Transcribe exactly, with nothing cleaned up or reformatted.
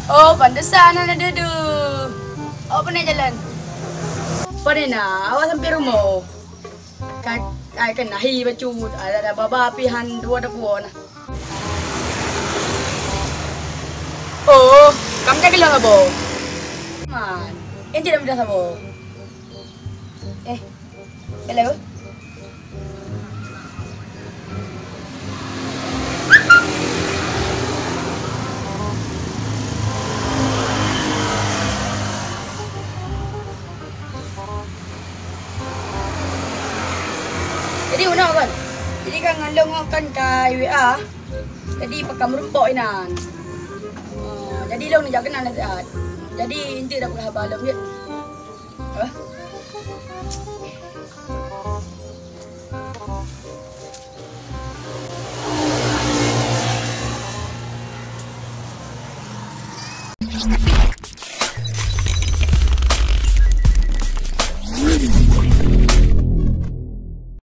Oh, pantesan hana dudu. Awak pane jalan? Pane na, awak sampai rumoh. Ka, ai, kan nahi bacut, ada, ada baba pihan dua dapur na. Oh, kamu jaga lah, Abo. Man, ente dah mudah, Abo. Eh, hello. Jadi, meunoe kan? Jadi, kan ngon lôn kan ka W A. Jadi, pakam rumpok inan. Ah, jadi, lôn jak keunan nasihat. Jadi, ente dah peugah haba lôn, ya? Hah?